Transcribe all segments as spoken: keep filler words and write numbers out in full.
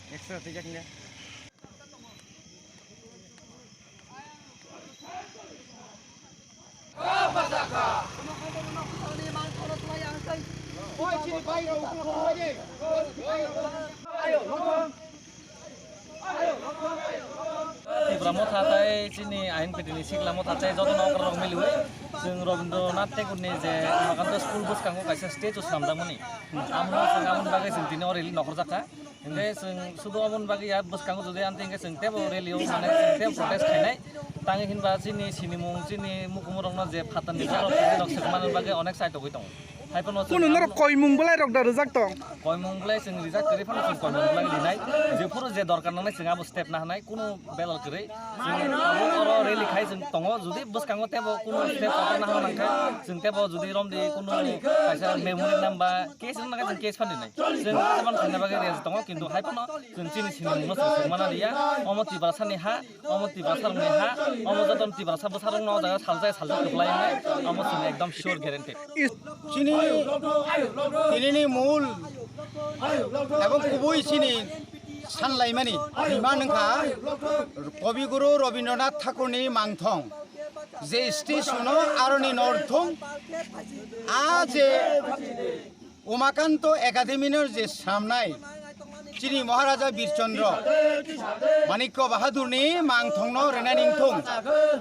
Extra twijak nya. Tipra Motha tei chini I N P T ni sikla motha tei jotono okrarok miliwi chwng Rabindranath Tagore ni je Umakanta school bwskango kaisa statue swnamjakmani, amo chwng aboni bagwi chwng tini o rally nokhorjak kha. Hingke chwng sudu aboni bagwi ya bwskango jodi amtwi hingke chwng tebo rally o mane chwng tebo protest khainai. Tangwi hinba chini sinimung chini mukumurokno je phatarni borok rok swkmani bagwi onek side togwi tongo. Hai phano chwng Kuno norok aboni koimung belai rok da rijak tong? Koimung belai chwng rijak kwrwi phano chwng koimung belai rinai. Jephuru je dorkar nangnai chwng abo step na hanai, kuno belal kwrwi. Chwng abo oro rally khai chwng tongo, jodi bwskango tebo kuno step na hanai khe chwng tebo jodi romdi kuno kaisa memory namba case wngna khe chwng case phan rinai. Chwng tebo khaina bagwi ready tongo, kintu hai phano chwng chini sinimungno chwng swkmana riya. Omo Tiprasani ha, omo Tiprasarokni ha, omo joto Tiprasa bwsarokno o jaga saljak saljak kwplai wngnai, omo chwng ekdom sure guarantee. Chini, tinini mul ebong kubui chini sanlaimani hima wngkha Kobi Guru Rabindranath Thakurni mangthong, je statue no aroni northung, a je Umakanto Academy no je samnai chini Maharaja Birchandra Manikya Bahadurni mangthongno rina ningthung.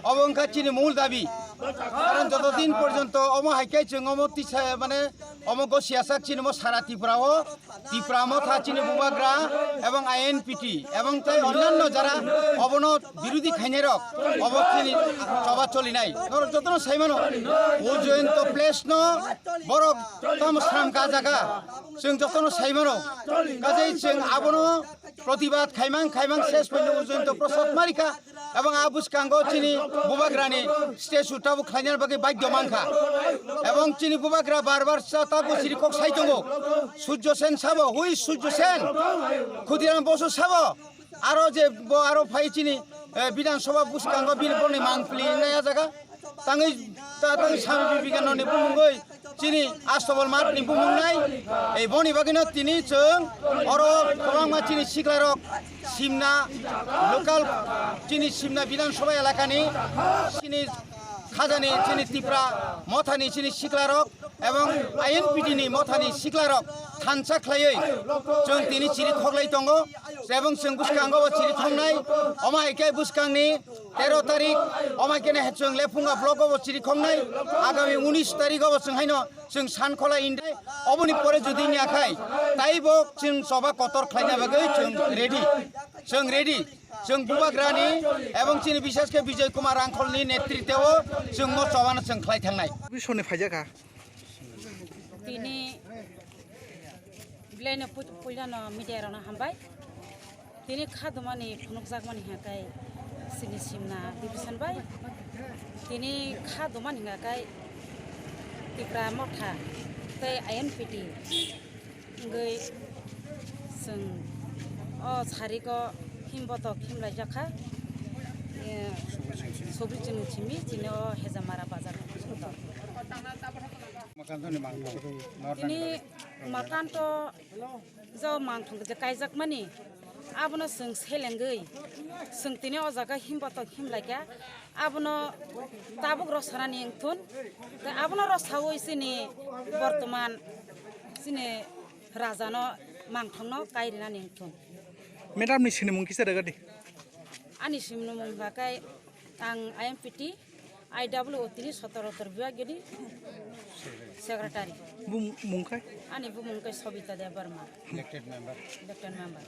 Obo wngkha chini mul dabi. Karon joto din porjonto omo hai khe chwng omo tisa mane omo gosiyasak chini mo sara Tripura o Tipra Motha chini bubagra ebong I N P T ebong tei onnanno jara obono birodhi khainai rok obo chini choba cholinai. Norok jotono sai mano, o Jayanta Place no borok tamo sram ka jaga, chwng jotono sai mano. Kajai chwng abono protibad khaimang khaimang ses poino o Jayanta Prasad marika. Ebong a bwskango chini bubagrani statue tabuk khlaina bagwi bagyo mankha. Ebong chini bubagra bar bar cha tabuk chiri kok sai tongo. Surjo Sen sabo, hui Surjo Sen? Khudiram Bosu sabo? Aro je bo aro phai chini, eh, Bidhan Sabha bwskango bini borni mangpili nai a jaga. Tangwi ta-, tangwi Swami Vivekananda ni bumungwi chini Astobol Math ni bumung nai. Ei boni bagwino tini chwng oro kwbangma chini siklarok Simna local chini Simna Bidhan Sabha elakani chini khajani chini Tipra Mothani chini siklarok ebong I N P T ni Mothani siklarok thansa khlaiwi chwng tini chiri khoklai tongo. Ebong chwng bwskango bo chiri thongnai. Omo hai khe bwskangni tero tarik, omo hai khe chwng Lephunga block o bo chiri khongnai. Agami unis tarik o bo chwng haino chwng Sankhola Indai. Oboni pore jodi wngya khai, taibo chwng choba kotor khlaina bagwi chwng ready. Chwng ready. Chwng bubagrani ebong chini bishesh khe Bijoy Kumar Rangkholni netritwo chwng mo chobano chwng khlai thangnai. Bisoni phaijak kha. Tini belai no pu-, puila no media rok no hambai. Tini kha dumani phunukjakmani hwnka khe chini Simna division bai. Tini kha dumani hwnka khe Tipra Motha tei I N P T wngwi chwng o sarigo himbotok himlaijak kha. E, Sobri chini simi chini o Hejamara bazar. Tini Umakanto jo mangthong je kaijakmani, abono chwng selengwi chwng tini o jaga himbotok himlaikha, abono tabuk rwsanani wngthun, tei abono rwsawi chini bortoman chini rajano mangthongno kai rinani wngthun. Madam ni sinimung kisa rega di. Ani sinimung hwnkha khe ang I M P T, I W O tini sotoro tor bibagyo ni secretary. Bumung khe? Ani bumung khe Sobita Debbarma. Elected member. Elected member.